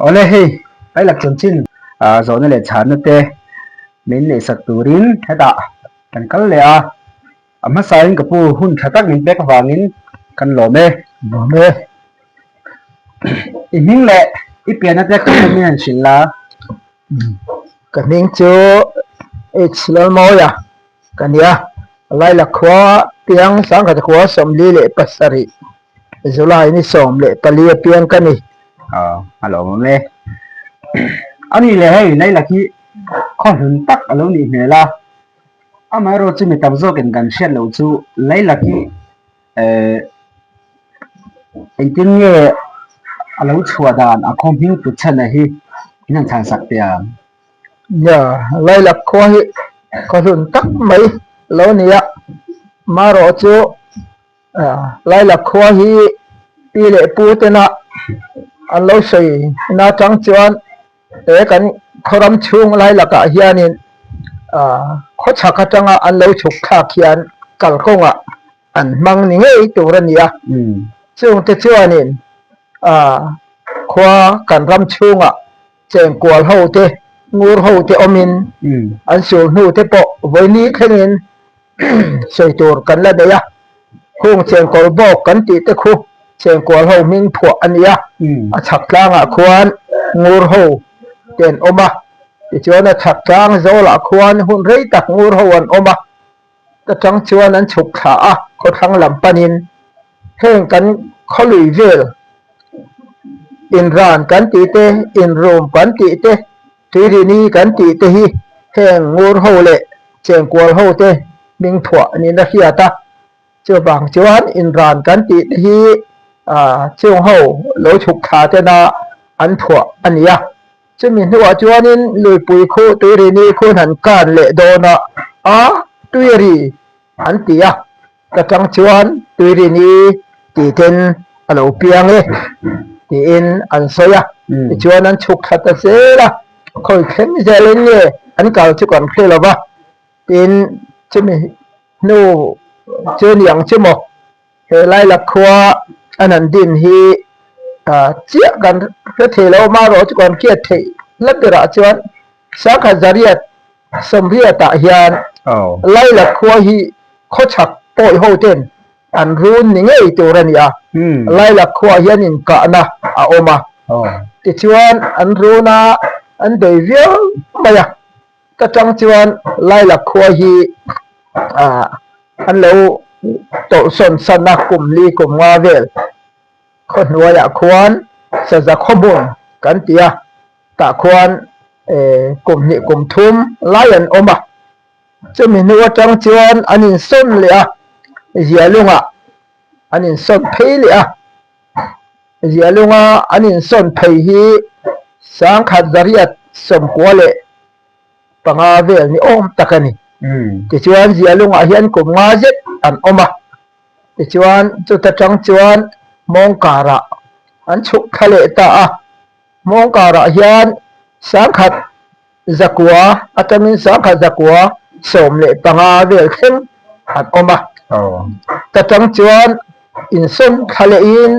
Awle hei Lailak chanchin zawhna leh chhanna te min neihsak turin hetah kan kal leh a, a hmasain ka pu hun tha tak min pek avangin kan lawm e. Lawm e. I hming leh i pianna te kan min han hrilh la. Ka hming chu H Lalmawia ka nia, Lailak khua piang Sangkhat khua 47 July ni 14 a piang ka ni. Aw, a lawm awm e. A nih leh hei Lailak hi khaw hlun tak a lo nih hmel a, amaherawh chu mi tam zawkin kan hriat loh chu Lailak hi eh engtin nge a lo chhuah dan a khaw hming put chhan a hi in han chhan sak teh ang. Nia, Lailak khua hi khaw hlun tak mai lo ni a, marawh chu Lailak khua hi pi leh pu tena an lo sawi na atang chuan he kan khawram chhung Lailakah hianin khawchhak atanga an lo chhuk thlak hian kalkawngah an hmang ni ngei tur a ni a. Chungte chuanin khua kan ram chhungah chengkual ho te, ngur ho te awmin an sul hnu te pawh vawini thlengin sawi tur kan la nei a. Khung chengkawl bawk kan tih te khu chengkual ho hming phuah a ni a, a chhak tlangah khuan ngur ho te an awm a, tichuan a chhak tlang zawlah khuan hun rei tak ngur ho an awm a, ta tang chuan an chhuk thla a, khawthlang lam panin heng kan khawlui vel inran kan tih te, inrum kan tih te, tuirini kan tih te hi heng ngur ho leh chengkual ho te hming phuah niin a hriat a, chuvang chuan inran kan tih te hi chung ho lo chhuk thla tena an phuah a ni a. Chumi hnuah chuanin luipui khu tuirini khun han kan leh dawn a, a tuiri an ti a, ka tang chuan tuirini tih ten a lo piang e tiin an sawi a, tichuan an chhuk thla ta zel a, khawi thleng zelin nge an kal chu kan hre lo va, tin chumi hnu chu niang chu maw. He Lailak khua an han din hi chiah kan hre thei lo amaherawh chu kan hriat theih la berah chuan Sangkhat Zariat Sawmriatah hian Lailak khua hi khawchhak pawi ho ten an run ni ngei tur a ni a, Lailak khuaah hian inkahna a awm a, tichuan an run a, an bei viau mai a. Ka tang chuan Lailak khua hi an lo tawlhsawn san a, kum li kum nga vel khaw hnuaiah khuan saza khaw hmun kan ti a, tah khuan kum hnih kum thum lai an awm a, chumi hnu atang chuan an insawn leh a, Zialungah an insawn phei leh a. Zialunga an insawn phei hi 10,000 195 vel ni awm tak a ni. Tichuan Zialungah hian kum nga zet an awm a, tichuan chuta tang chuan Hmawngkarah an chhuk thla leh ta a. Hmawngkarah hian 1,100 atangin 1,115 vel thleng an awm a. Ta tang chuan insawn thla lehin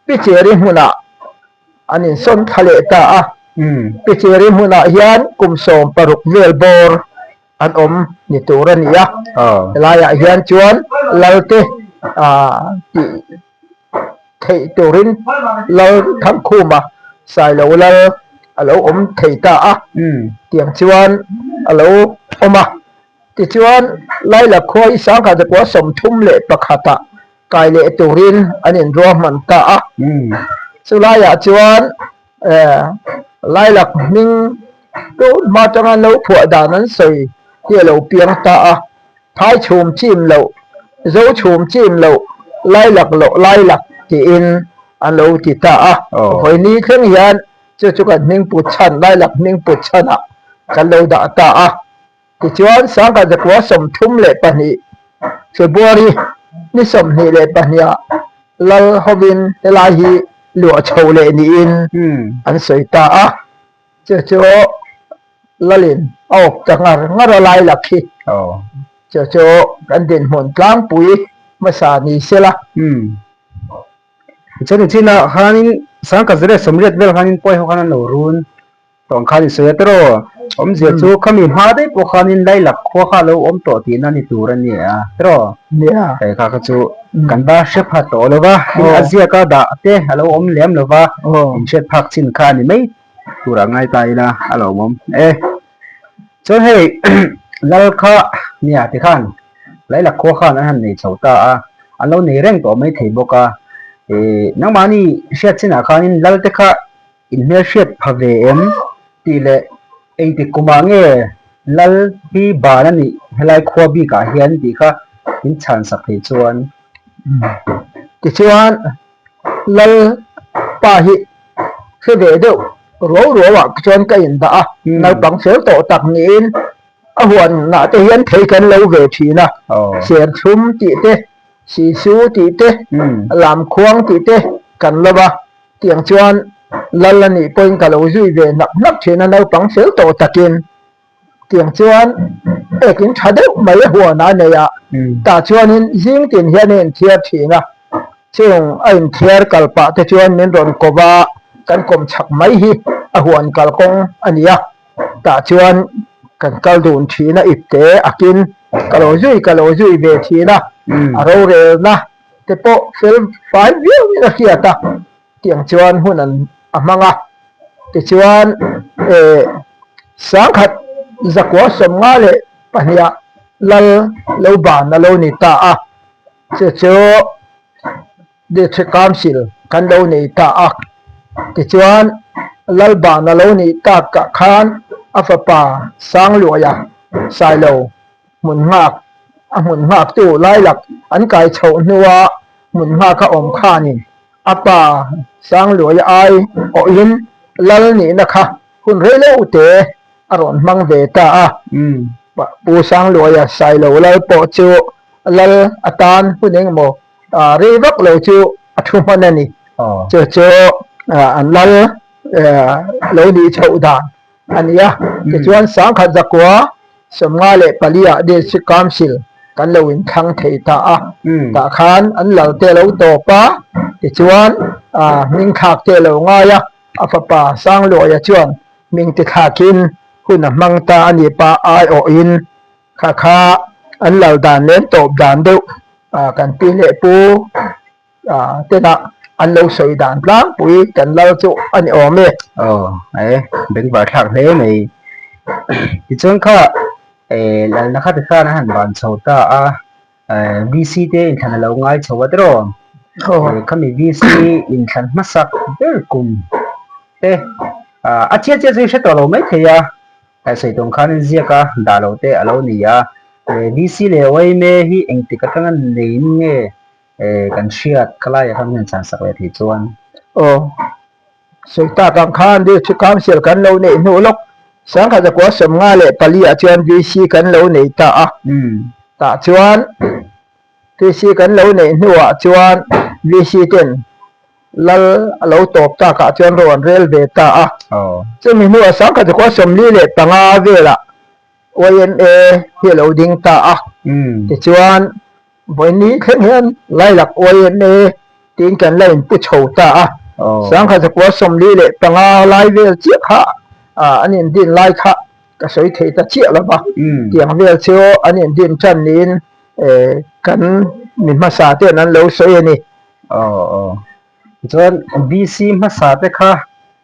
Picheri hmunah an insawn thla leh ta a. Picheri hmunah hian kum 16 vel bawr an awm ni tur a ni a. Helaiah hian chuan Lalte tih theih turin Lal Thangkhuma Sailo Lal a lo awm thei ta a. Tiang chuan a lo awm a. Tichuan Laila khua hi 1931-ah kai leh turin an inruahman ta a. Chulaiah chuan Lailak hming tun hma atanga an lo phuah dan an sawi hi a lo piang ta a. Phai chhum chim loh, zo chhum chim loh, Lailak loh Lailak tiin an lo ti ta a. Vawiini thleng hian chu chu kan hming put chhan, Lailak hming put chhanah kan lo dah ta a. Tichuan, 1932 February ni 22 ah Lal hovin helai hi luah chho leh niin an sawi ta a, chu chu Lalin a awp ta ngar ngar a lai lak hi. Chu chu kan dinhmun tlangpui hmasa ni sela. Tichuan nichinah khanin Sangkhat leh Sawmriat vel khanin pawi ho khan an lo run tawh ang khan i sawi a tiraw? Awmzia chu khami hma daih pawh khanin Lailak khua kha a lo awm tawh tihna ni tur a ni a tiraw? Hei kha kha chu kan va hre pha tawh lo va, tin a ziaka dah te a lo awm lem lo va, inhriat phak chin kha a ni mai turah ngai ta ila a lawmawm e. Chuan hei Lal kha nia tikhan Lailak khua khan an han nei chho ta a, an lo nei reng tawh mai thei bawk a. Ih nangmahni hriat chinah khanin Lal te kha inhmelhriat pha ve em tih leh engtik kumah nge Lal hi ban a nih helai khua bikah hian tih kha min chhan sak thei chuan. Tichuan Lal pa hi hre ve deuh ruau ruau ah chuan ka indah a, naupang fel tawh tak niin a huanah te hian thei kan lo ve thin a, serthlum tih te, sisu tih te, lamkhuang tih te kan lo va, tiang chuan Lal a nih pawhin ka lo zui ve hnak hnak thin a naupang fel tawh takin. Tiang chuan ekin tha deuh mai a huan a nei a, tah chuanin zing tin hian a inthiar thin a, chung a inthiar kal pah te chuan min rawn kawp a, kan kawm chak mai hi a huan kalkawng a ni a, tah chuan kan kal dun thin a ipte akin ka lo zui ka lo zui ve thin a, a rorelna te pawh fel fai viauin a hriat a. Tiang chuan hun an a hmang a, tichuan eh sangkhat zakua sawmnga leh pahniha lal lo ban a lo ni ta a, chu chu District Council kan lo nei ta a, tichuan lal ban a lo nih tak ah khan a fapa Sangluaia Sailo hmun nghak a hmun nghaktu Lailak an kai chhoh hnua hmun nghak a awm khanin A pa Sangluaia ai awhin lal nihna kha hun rei lo te a rawn hmang ve ta a. Pu Sangluaia Sailo lal pawh chu lal atan hun engemaw rei vak lo chu a thu hman a ni. Chu chu an lal lo nih chhoh dan a ni a. Tichuan Sangkhat Zakua 54 ah District Council kan lo inthlang thei ta a, tah khan an lal te a lo tawp a, tichuan hming thlak te a lo ngai a, a fapa Sangluaia chuan hming ti thlakin hun a hmang ta a ni pa aiawhin kha kha an lal dan leh an tawp dan deuh kan pi leh pu. Tena an lo sawi dan tlangpui kan lal chu a ni awm e. Aw e, bengvar thlak hle mai. Tichuan kha lalna kha tikhan a han ban chho ta a, VC te inthlan a lo ngai chho a tiraw? Khami VC inthlan hmasak ber kum te a chiah chiah chu i hre tawh lo maithei a, sawi tawng khan ziak a dah lo te a lo ni a. VC leh yma hi engtik atanga neiin nge Eh, kan hriat ka laiah khan min han chhan sak leh thei chuan. Aw, sawi tak ang khan District Council kan lo neih hnu lawk, 1954 ah chuan VC kan lo nei ta a. Tah chuan VC kan lo neih hnuah chuan VC ten lal a lo tawp takah chuan ro an rel ve ta a. Chumi hnuah 1945 velah YMA hi a lo ding ta a. Tichuan Vawiini thleng hian Lailak YMA tiin kan la inpu chho ta a, 1945 lai vel chiah kha an indin lai kha ka sawi thei ta chiah lo va, tiang vel chu an indin tan niin kan mi hmasa ten an lo sawi a ni. Aw aw. Tichuan VC hmasa te kha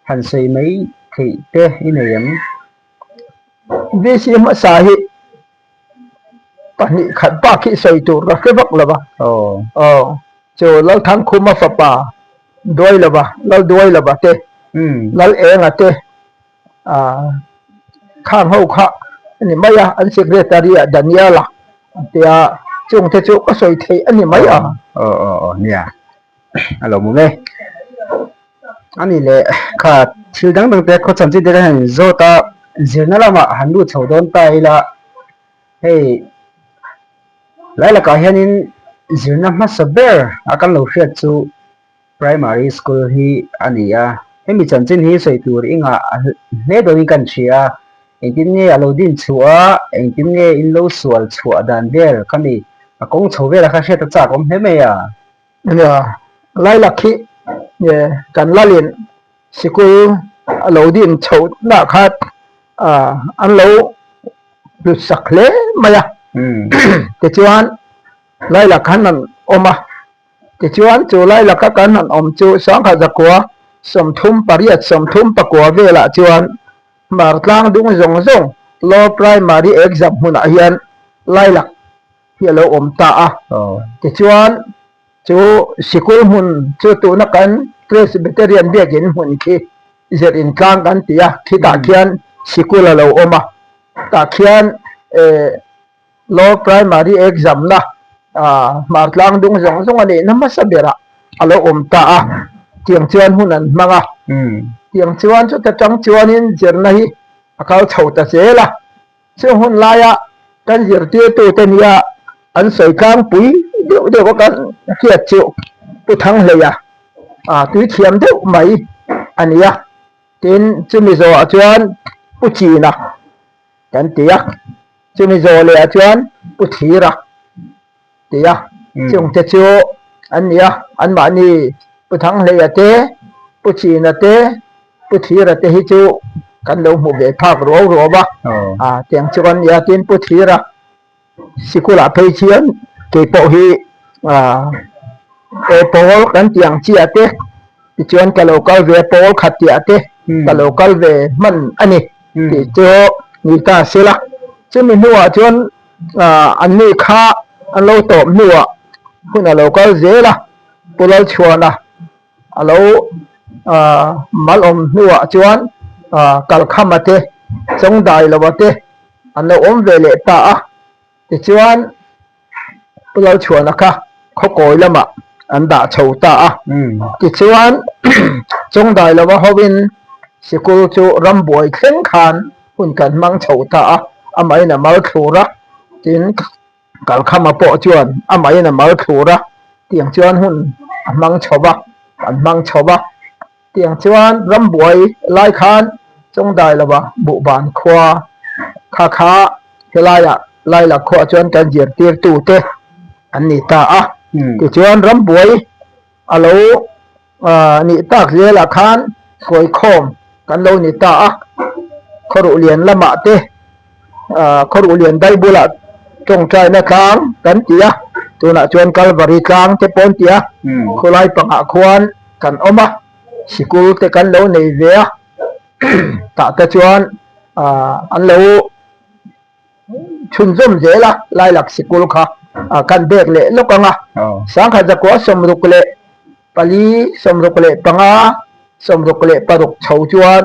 han sawi mai theih te i nei em? VC hmasa hi pahnih khat bak hi sawi tur ka hre vak lo va. Aw, chu Lalthangkhuma fapa Duailova, Lalduailova te, Lalenga te, khang ho kha a ni mai a, an secretary ah Daniela an tia, chung te chu ka sawi theih a ni mai a. Aw, aw, aw, nia, a lo mum e. A ni leh, kha thil dang dang te khaw chanchin te kan han inzawt a, zirna lamah han lut chho dawn ta ila, hei lai lakah hianin zirna hmasa ber a kan lo hriat chu primary school hi a ni a, hemi chanchin hi sawi tur i ngah hle dawnin kan hria a, engtin nge a lo din chhuah a, engtin nge in lo sual chhuah dan vel khami a kawng chho velah kha hriat a chak awm hle mai a. Nia, Lailak hi. kan lalin sikul a lo din chhohna kha an lo hlut sak hle mai a. Tichuan Laila khan an awm a, tichuan chu Laila kha kan han awm chu Sangha zakua 38 34 velah chuan Hmar tlang dung zawng zawng Lower Primary exam hmunah hian Lailak hi a lo awm ta a. Tichuan chu sikul hmun chu tuna kan Presbyterian biakin hmun khi zir intlang kan ti a, khitah khian sikul a lo awm a, tah khian Lower Primary exam na hmar tlang dung zawng zawng a nihna hmasa berah a lo awm ta a, tiang chuan hun an hmang a. Tiang chuan chuta tang chuanin zirna hi a kal chho ta zel a. Chung hun laia kan zirtirtute nia an sawi tlangpui deuh deuh a kan hriat chu Pu Thanghleia tui thiam deuh mai a ni a. Tin, chumi zawhah chuan Pu China kan ti a, chumi zawh leh ah chuan Pu Thira ti a, chungte chu an ni a, anmahni Pu Thanghleia te, Pu China te, Pu Thira te hi chu kan lo hmu ve phak ruau ruau a, tiang chu kan ni a, tin Pu Thira Sikulah phei chuan kei pawh hi aw pawl kan tih ang chiah te tichuan ka lo kal ve pawl khat tih te ka lo kal ve hman a ni tih chu ni ta se la. Chumi hnuah chuan an ni kha an lo tawp hnuah hun a lo kal zel a, Pu Lalchhuana a lo mal awm hnuah chuan Kalkhama te, Chawngdailoa te an lo awm ve leh ta a, tichuan Pu Lalchhuana kha khawkawi lamah an dah chho ta a, tichuan Chawngdailoa hovin sikul chu rambuai thleng khan hun kan hmang chho ta a, amahin a mal thlur a, tin Kalkhama pawh chuan amahin a mal thlur a, tiang chuan hun a hmang chho va, an hmang chho va. Tiang chuan rambuai lai khan Chawngdai lova Buhban khua kha kha helaiah Laila khuaah chuan kan zirtirtute an ni ta a. Tichuan rambuai a lo nih tak zelah khan hruaikhawm kan lo ni ta a. Khawruh lian lamah te Khawruh lian dai bulah tawngtaina tlang kan ti a, tunah chuan Kalvari tlang te pawh an ti a, khawlai pangah khuan kan awm a, sikul te kan lo nei ve a, tah te chuan an lo chhunzawm zel a, Lailak sikul kha kan bek leh lawk ang a, sangkhat zakua 64, 65, 66 chho chuan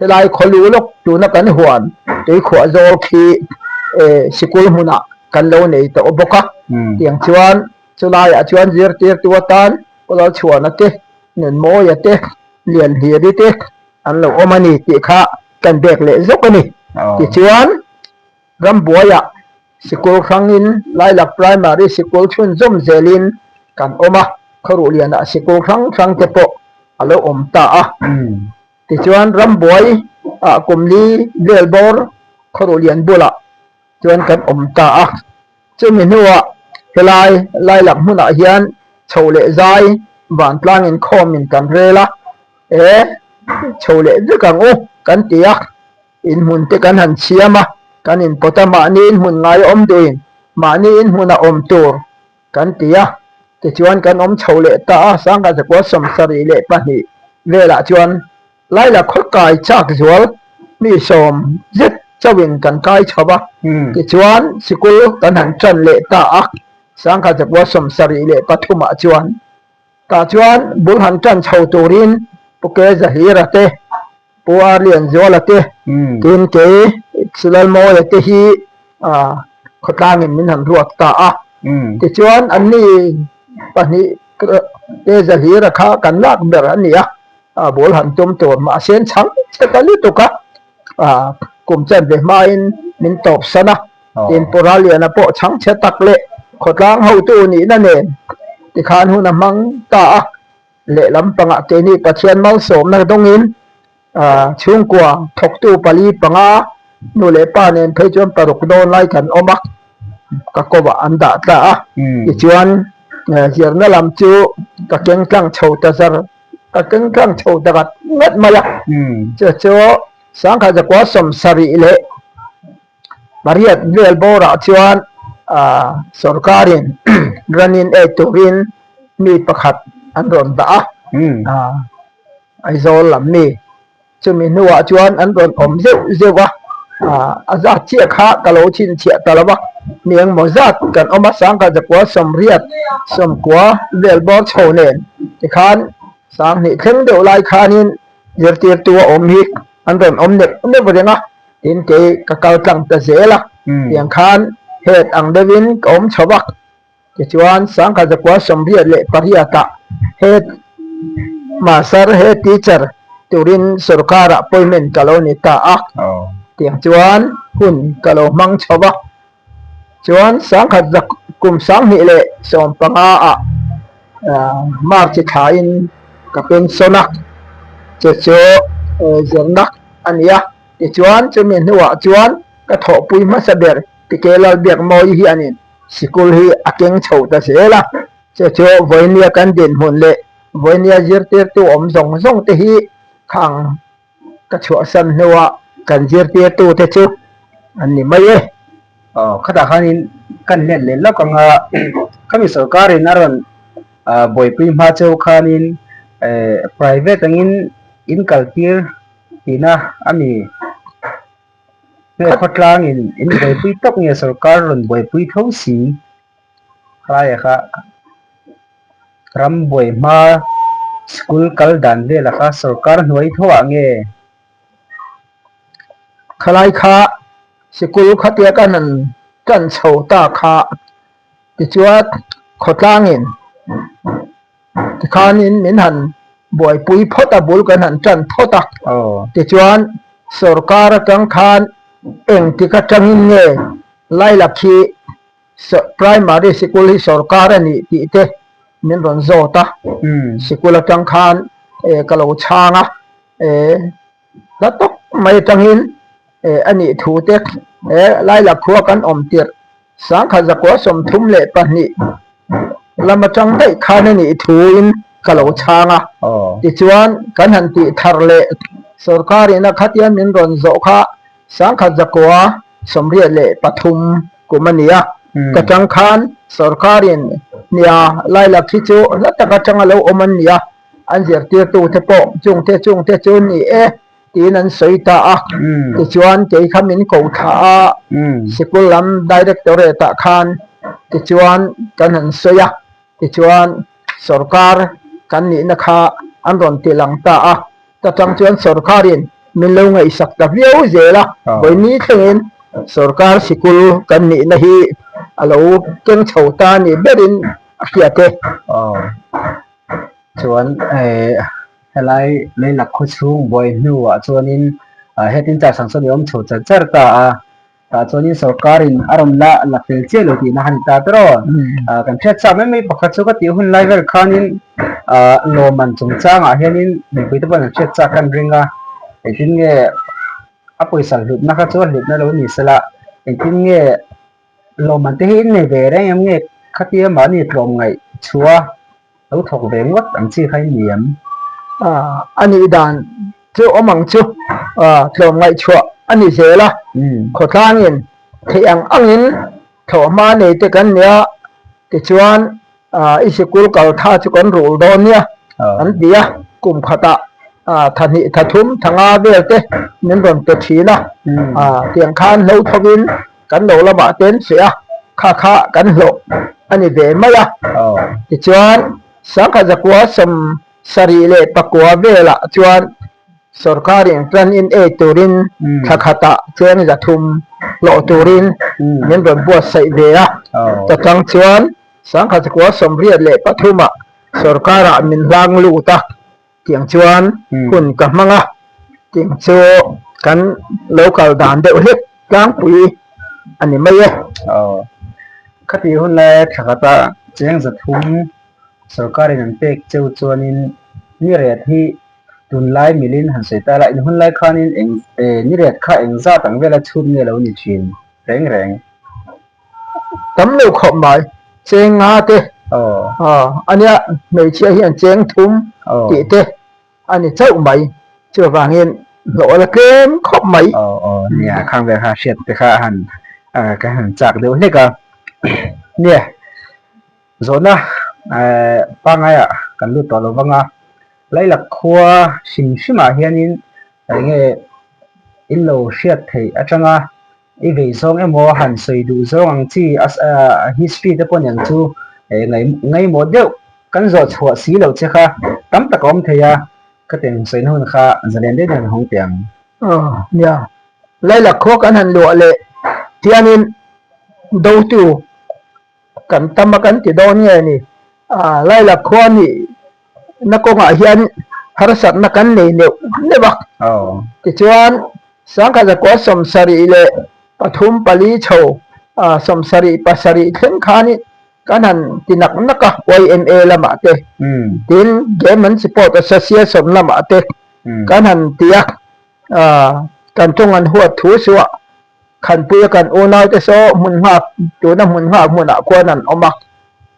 Helai khaw lu lawk tuna kan huan tuikhuah zawl khi sikul hmunah kan lo nei tawh bawk a, tiang chuan chulaiah chuan zirtirtu atan Pu Lalchhuana te, Nunmawia te, Lianhliri te an lo awm a ni tih kha kan bek leh zawk a ni. Tichuan rambuaiah sikul hrangin Lailak Primary Sikul chhunzawm zelin kan awm a, Khawruhlianah sikul hrang hrang te pawh a lo awm ta a. Tichuan rambuai ah kum li vel bawr khawruh lian bulah chuan kan awm ta a. Chumi hnuah helai Lailak hmunah hian chho leh zai vantlang inkhawmin kan rel a, e chho leh vek ang u kan ti a, inhmun te kan han siam a, kan inpawt a, mahni inhmun ngai a awm duhin mahni inhmun a awm tur kan ti a, tichuan kan awm chho leh ta a, Sangha zakua 72 velah chuan Laila khaw kai chak zual mi sawm zet chauhin kan kai chho a, tichuan sikul kan han tan leh ta a, Sangha zakua 73 ah chuan tah chuan bul han tan chho turin Pu Ke Zahlira te, Pu Arlianzuala te, tin kei Silalmawia te hi khawtlangin min han ruat ta a. Tichuan anni pahnih te Zahlira kha kan lak ber a ni a, ball han tum tur mahse an chhang che ta lutuk a, kum chanve hmain min tawp san a, tin Pu Raliana pawh chhang che tak leh khawtlang hotu nihna nen tikhan hun a hmang ta a. Lehlam pangah keini Pathian malsawmna dawngin chhungkua thawktu pali panga nu leh pa nen phei chuan paruk dawn lai kan awm a, ka kawvah an dah tla a, tichuan. Zirna lam chu ka keng tlang chho ta zar ka keng tlang chho ta ngat ngat mai a. Chu chu Sangkhat zakua 70 leh pariat vel bawrah chuan sorkarin running aid turin mi pakhat an rawn dah a, Aizawl lam mi. Chumi hnuah chuan an rawn awm zeuh zeuh a, a zat chiah kha ka lo chhinchhiah ta lo va, mi engmaw zat kan awm a, Sangkhat zakua 80 90 vel bawr chho nen tikhan 2000 thleng deuh lai khanin zirtirtu a awm hi an rawn awm neuh neuh reng a, tin kei ka kal tlang ta zel a, tiang khan head ang deuhin ka awm chho va. Tichuan, 1000 zakua 88 ah head master, head teacher turin sorkarah appointment ka lo ni ta a. Tiang chuan hun ka lo hmang chho va. Chuan 1000 zak kum 2015 ah March thlain ka pension a, chu chu zirna a ni a. Tichuan, chumi hnuah chuan ka thawhpui hmasa ber Pike Lalbiakmawi hi a ni. Sikul hi a keng chho ta zel a, chu chu vawinia kan dinhmun leh vawinia zirtirtu awm zawng zawng te hi khang ka chhuahsan hnua kan zirtirtu te chu an ni mai e. Aw, khatah khanin kan let leh lawk ang a, khami sorkarin a rawn buaipui hma cheu khanin private angin in kaltir tihna a ni. Nge khawtlangin in buaipui tawk nge sorkar rawn buaipui tho si khlaia kha ram buai hma school kal dan vela kha sorkar hnuai tho ah nge. Khalai kha sikul khatia kan han tan chho ta kha tichuan khawtlangin Tikhanin min han buaipui phawt a, bul kan han tan phawt a. Tichuan sorkar atang khan engtik atangin nge Lailak hi primary sikul hi sorkar a nih tih te min rawn zawt a. Sikul atang khan ka lo chhang a, hla tawk mai atangin a nih thu te Lailak khua kan awm tirh 1000 zakua 32 lam atang daih khan a nih thuin ka lo chhang a. Tichuan kan han tih thar leh sorkarin a khatia min rawn zawh kha 1000 zakua 83 kum a ni a. Ka tang khan sorkarin nia Lailak hi chu hla tak atanga lo awm an ni a, an zirtirtute pawh chungte chungte chu ni e. tiin an sawi ta a. Tichuan kei kha min ko thla a, sikul lam directorate ah khan tichuan kan han sawi a, tichuan sorkar kan nihna kha an rawn ti lang ta a, ta tang chuan sorkarin min lo ngaihsak ta viau zel a, vawiini thlengin sorkar sikul kan nihna hi a lo keng chho ta ni berin a hriat e. Chuan helai Leilak khaw chhung buai hnuah chuanin hetin charsang sawn i awm chho char char ta a, tah chuanin sorkarin a rawn la la fel chiah lo tihna kha ni ta ber aw. Kan hriat chak mai mai pakhat chu ka tih hun lai vel khanin lawmman chungchangah hianin mipui te pawhin an hriat chak kan ring a, engtin nge a pawisa hlutna kha chu a hlutna lo ni sela, engtin nge Lawmman te hi in nei ve reng em nge khatia mahni tlawm ngaih chhuah lo thawk ve ngawt ang chi kha in ni em? A nih dan chu awm ang chu tlawm ngaih chhuah a ni zel a, khawtlangin theih ang angin thlawhhma nei te kan nia tichuan I sikul kal tha chu kan rul dawn nia an ti a, kum khatah tha hnih tha thum tha nga vel te min rawn pe thin a, tiang khan hlo thovin kan lo lamah te an feh a, kha kha kan hlawh a ni ve mai a. Tichuan 1000 zakua 74 velah chuan Sorkarin plan in ei turin thla khatah cheng 300 hlawh turin min rawn buatsaih ve a, chutang chuan 1000 zakua 83 ah sorkarah min hlang lut a, tiang chuan hun ka hmang a, tiang chu kan lo kal dan deuh hlek tlangpui a ni mai e. Khati hun laia thla khata cheng 300 sorkarin an pek cheu chuanin ni ret hi Tunlai milin han sawi ta la, in hunlai khanin eng ni ret kha eng zat ang vela chhut nge lo ni thin reng reng. Tam lo khawp mai, cheng nga te. A nia, hmeichhia hian cheng thum tih te a ni chauh mai. Chuvangin hlawh la tlem khawp mai. Aw aw nia, khang vel kha hriat te kha a han ka han chak deuh hlek a. Nia, zawhna pangaiah kan lut tawh lo vang a, Lailak khua hrim hrimah hianin eng nge in lo hriat theih atanga i vei zawng emaw han sawi duh zawng ang chi a history te pawh niang chu ngaihmawh deuh kan zawh chhuah si loh che kha tam tak a awm thei a, ka teng sawina hun kha zalen deuh deuh an hawng teh ang. Aw nia, Lailak khua kan han luah leh hianin dotu Kan tam a kan ti dawn nge ni? Laila khua nih na kawngah hian harsatna kan nei neuh neuh a. Tichuan, Sangkhat zakua 73 chho 77 thleng khanin kan han ti nak nak a YMA lamah te, tin Game and Sport Association lamah te kan han ti a, kan tawng an huat thu suah Khanpuia kan unaute saw hmun nghak tuna hmun nghak hmunah khuan an awm a,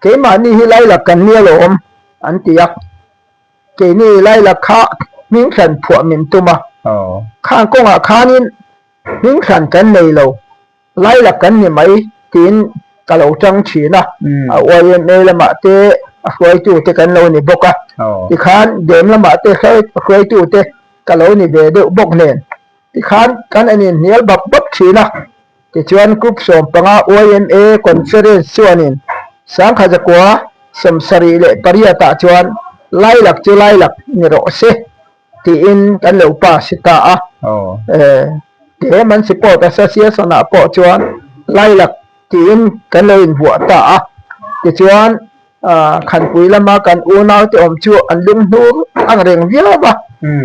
keimahni hi Lailak kan nia lo awm an ti a, keini Lailak kha hming hran phuah min tum a, khang kawngah khanin hming hran kan nei lo, Lailak kan ni mai tiin ka lo tang thin a, a YMA lamah te a hruaitute kan lo ni bawk a, tikhan Dam lamah te hruaitute ka lo ni ve deuh bawk nen. Tikhan kan en inhnial bap bap thin a, tichuan Group 15 YMA Conference chuanin Sangkhazakua 78 ah chuan Lailak chu Lailak ni rawh se tiin kan lo pass ta a. He Support Association ah pawh chuan Lailak tiin kan lo invuah ta a, tichuan Khanpui lama kan unaute awm chu an lunghnur ang reng viau a,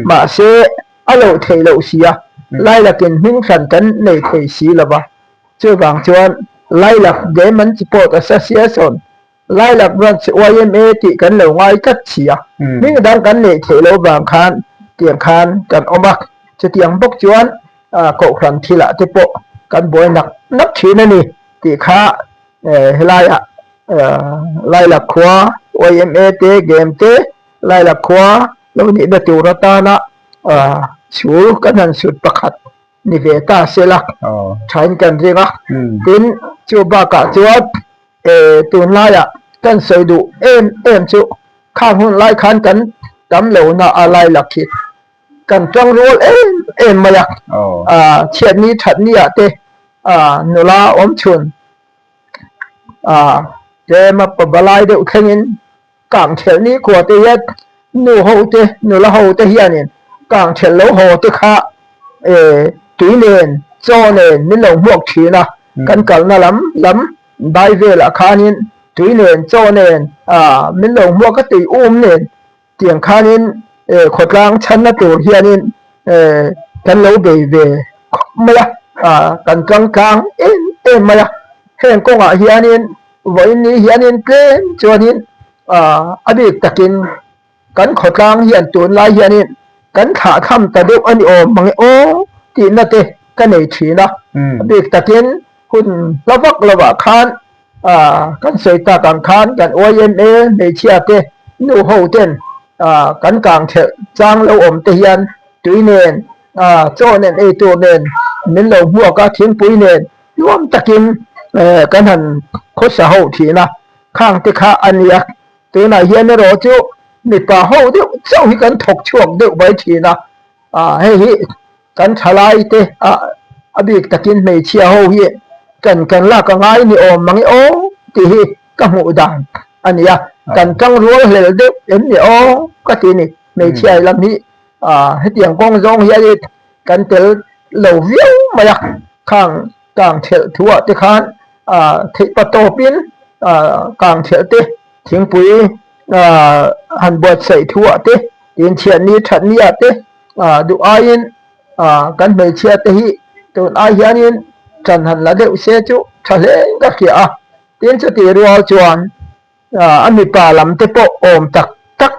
mahse a loh theih loh si a, Lailakin hming hran kan nei thei si lo va. Chuvang chuan Lailak Demon Support Association, Lailak Branch YMA tih kan lo ngai tlat si a, hming dang kan neih theih loh vang khan tiang khan kan awm a. Chutiang bawk chuan Kohhran thilah te pawh kan buai nak nak thin a ni tih kha helaiah Lailak khua YMA te, game te, Lailak khua lo nihna tur atana chhul kan han sut pakhat ni ve ta se la thain kan ring a. Tin, chu bakah chuan tunlaiah kan sawi duh em em chu khang hun lai khan kan tam lohna a Lailak hi kan tang rual em em mai a. Chhiatni thatni ah te nula awm chhun tlema pavalai deuh thlengin Kang thelh ni khua te hian nu ho te, nula ho te hianin kang thelh lo haw te kha tui nen, chaw nen min lo hmuak thin a, kan kalna lam lam dai velah khanin tui nen, chaw nen min lo hmuak a, tui um nen tiang khanin khawtlang chhanna tur hianin kan lo bei ve khawp mai a, kan tangtlang em em mai a, heng kawngah hianin Vawiin ni hianin tlem chuanin a bik takin kan khawtlang hian tunlai hianin kan thlah tham ta deuh a ni awm mang e aw tihna te ka nei thin a. A bik takin hun hla vak lovah khan kan sawi tak ang khan kan YMA hmeichhia te nu ho ten kan kang thelh chang lo awm te hian tui nen chaw nen ei tur nen min lo hmuak a, thingpui nen Nuam takin kan han khawsa ho thin a, khang te kha a nia. Tunah hian erawh chu mipa ho deuh chauh hi kan thawk chhuak deuh mai thin a, hei hi kan thalai te a bik takin hmeichhia ho hi kan kan lak a ngai ni awm mang e aw tih hi ka hmuh dan a nia. Kan tangrual hlel deuh em ni aw ka ti ni, hmeichhia lam hi hetiang kawng zawng hian kan tel lo viau mai a, khang kang thelh thuah te khan theih pa tawpin kang thelh te thingpui han buatsaih thuah te tin chhiatni thatni ah te duh aiin kan hmeichhia te hi tun ai hianin ṭan han la deuh se chu ṭha hle ka hria a, tin chutih rual chuan A mipa lam te pawh awm tak tak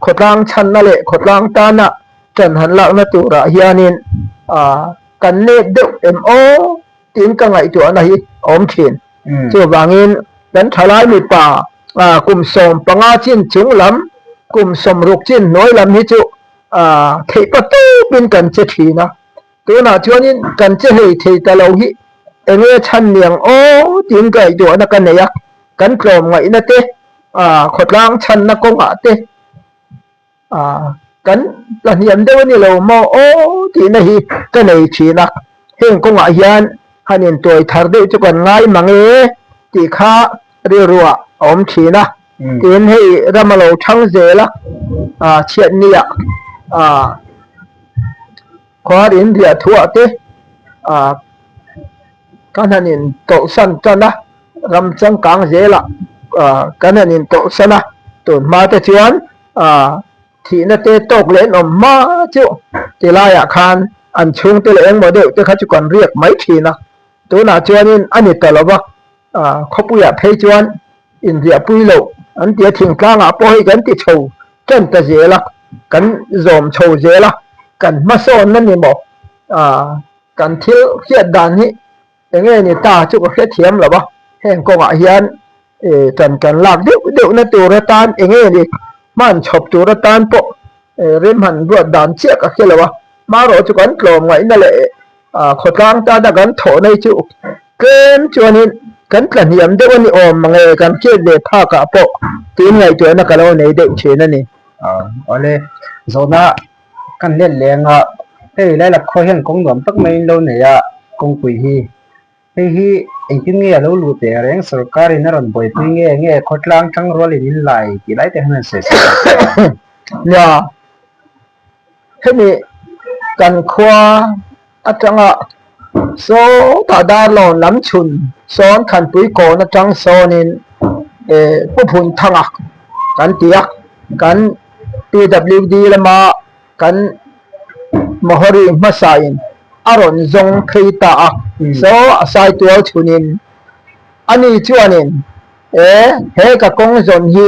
khawtlang chhanna leh khawtlang tana ṭan han lakna turah hianin kan nep deuh em aw tiin ka ngaihtuahna hi a awm thin. Chuvangin kan thalai mipa Kum 15 chin chung lam, kum 60 chin hnuai lam hi chu theihpa tawpin kan che thin a. Tunah chuanin kan che hlei thei ta lo hi eng nge chhan niang aw tiin ka ngaihtuahna ka nei a, kan tlawm ngaihna te, khawtlang chhanna kawngah te kan tla hniam deuh a ni lo maw aw tihna hi ka nei thin a, heng kawngah hian han intuai thar deuh chu kan ngai mang e tih kha rilruah a awm thin a, tin hei ram a lo thang zel a, chhiatniah Khuar in riah thuah te ah kan han in tawlhsan tan a, ram changkang zelah ah kan han in tawlhsan a, tun hma te chuan ah thihna te tawk leh an awm hma chu ti laiah khan an chhungte leh engmaw deuh te kha chu kan riak mai thin a, tunah chuanin a ni ta lo va, ah khawpuiah phei chuan inriahpui loh an ti a, thingtlangah pawh hei kan ti chho ṭan ta zel a, kan zawm chho zel a, kan hmasawnna ni maw kan thil hriat dan hi eng nge ni ta chu ka hrethiam lo a, heng kawngah hian ṭan kan lak deuh deuhna tur atan eng nge ni hman chhawp tur atan pawh rem han ruat dan chiah ka hre lo a, hmarawh chu kan tlawm ngaihna leh khawtlang tana kan thawhna hi chu Tlem chuanin kan tla hniam deuh a ni awm mange kan hriat ve phakah pawh tiin ngaihtuahna ka lo nei deuh thin a ni. Awle, zawhna kan let leng a, hei Lailak khua hian kawng nuam tak maiin lo nei a, kawngpui hi hei hi engtin nge a lo luh teh reng sorkarin a rawn buaipui nge nge khawtlang tangrualin in lai tih lai te hian an sawi sawi a. Nia, hemi kan khua atanga sawtah Darlawn lam chhun sawn Thanpui kawn atang sawnin Pu Phunthanga kan ti a, kan PWD lama kan Mohori hmasain a rawn zawng phei ta a, saw a saitual chhunin ani chuanin he ka kawng zawn hi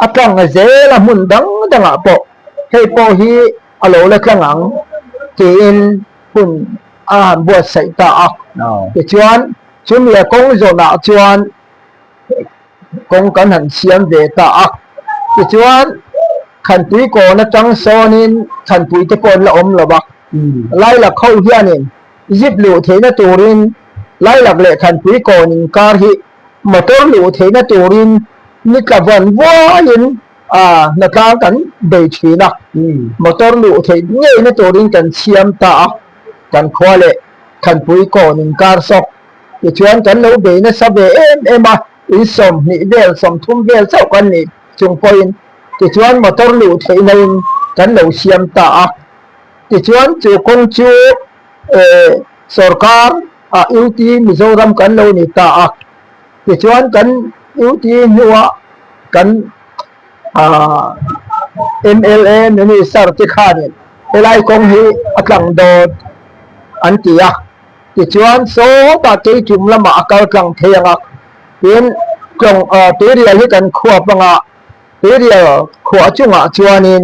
A tlang zel a hmun dang dangah pawh hei pawh hi a lo la tlang ang tiin hun a han buatsaih ta a. Tichuan chumi a kawng zawnah chuan kawng kan han siam ve ta a. Tichuan Thanpui kawn atang sawnin Thanpui te pawh an la awm lo va, Lailak ho hianin zip luh theihna turin Lailak leh Thanpui kawn inkar hi Motor luh theihna turin ni tla vawn vuaiin hnatlang kan bei thin a, motor luh theih ngeina turin kan siam ta a, kan khua leh Thanpui kawn inkar sawk tichuan kan lo bei nasa ve em em a, in 20 vel 30 vel chauh kan nih chung pawhin tichuan motor luh theihna in kan lo siam ta a, tichuan chu kawng chu sorkar ah UT Mizoram kan lo ni ta a, tichuan kan UT hnuah kan mla Minister te khanin helai kawng hi a tlang dawn an ti a, tichuan sawtah Keitum lamah a kal tlang thei ang a, tin tlawng tuirial hi kan khuap ang a, tuirial khuah chungah chuanin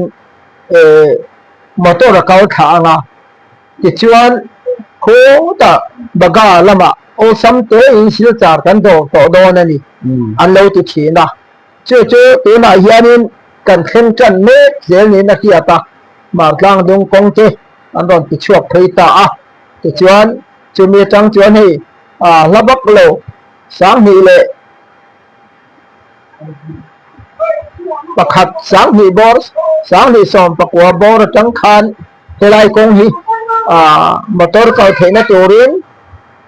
motor a kal thlah ang a. Tichuan, khawtah Baga lamah awlsam tein silchar kan dawr tawh dawn a ni, an lo ti thin a. Chu chu tunah hianin kan thleng tan mek zel niin a hriat a, Martlang dung kawng te an rawn ti chhuak phei ta a. Tichuan, chumi atang chuan hei hla vak lo 2000 leh pakhat 2000 bawr 2019 bawr atang khan Helai kawng hi motor kal theihna turin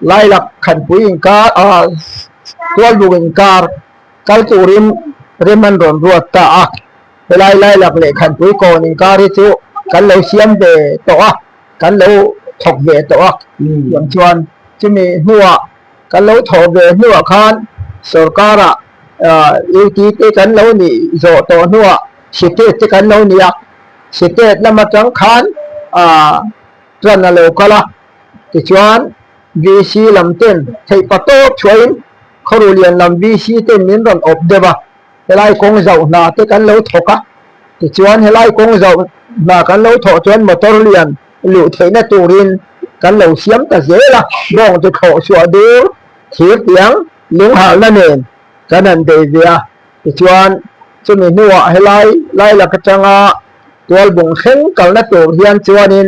Lailak Khanpui inkar Tualbuk inkar kal turin rem an rawn ruat ta a. Helai Lailak leh Khanpui kawn inkar hi chu kan lo siam ve tawh a, kan lo thawk ve tawh a. Tiang chuan chumi hnuah kan lo thawh ve hnuah khan sorkarah UT te kan lo nih zawh tawh hnuah State te kan lo ni a. State lam atang khan ṭan a lo kal a, tichuan VC lam ten theih pa tawp chhuahin Khawruhlian lam VC ten min rawn awp deuh a, helai kawng zauh hna te kan lo thawk a, tichuan helai kawng zauh hna kan lo thawh chuan motor lian luh theihna turin kan lo siam ta zel a, bawng chu thlawh chhuah dur thir tiang lunghalna nen. kan han bei ve a, tichuan chumi hnuah helai lailak atanga Tualbung thleng kalna tur hian chuanin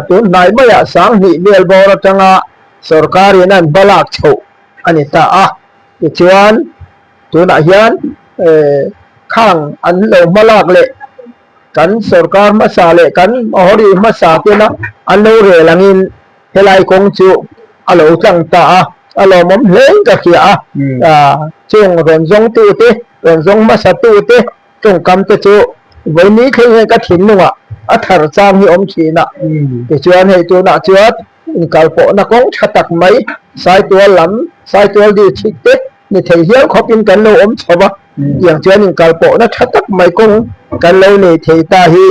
tun hnai maiah Sanghnih vel bawr atanga sorkarin an hma lak chhoh a ni ta a, tichuan tunah hian khang an lo hma lak leh kan sorkar hmasa leh kan hawri hmasa tena an lo rel angin helai kawng chu a lo tlang ta a, a lawmawm hlein ka hria a, chung rawn zawngtute, rawn zawng hmasatute tawngkam te chu vawiin thleng hian ka thinlungah a thar chang hi awm thin a, tichuan hei tunah chuan inkalpawhna kawng tha tak mai Saitual lam, Saitual district te ni thei hial khawpin kan lo awm chho va, tiang chuan inkalpawhna tha tak mai kawng kan lo nei thei ta hi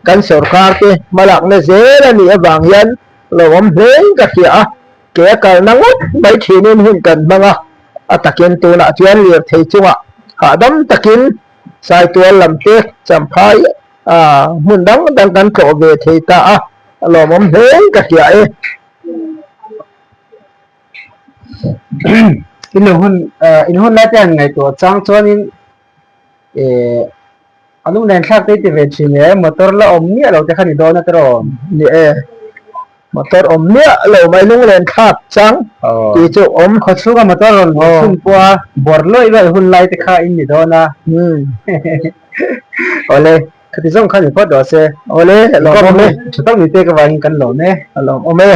kan sorkar te hmalakna zel a nih avang hian lo awm hlein ka hria a, ke a kalna ngawt mai thinin hun kan hmang a, a takin tunah chuan lirthei chungah hahdam takin Saitual lam te Champhai hmun dang dang kan tlawh ve thei ta a, a lawmawm hlein ka hria e. In hun in hun lai te han ngaihtuah chang chuanin eh a lunglen thlak te i ti ve thin e motor la awm miah lo te kha ni dawn a tiraw? Ni e, motor awm miah lo mai lunglen thlak chang tih chu awm. Khaw chhunga motor rawn chhun pawh a bawr lawih lawih hun lai te kha in ni dawn a. Awle. Khati zawng kha ni phawt rawh se. Awle, a lawmawm e. Tha tak ni te ka vangin kan lawm e. A lawmawm e.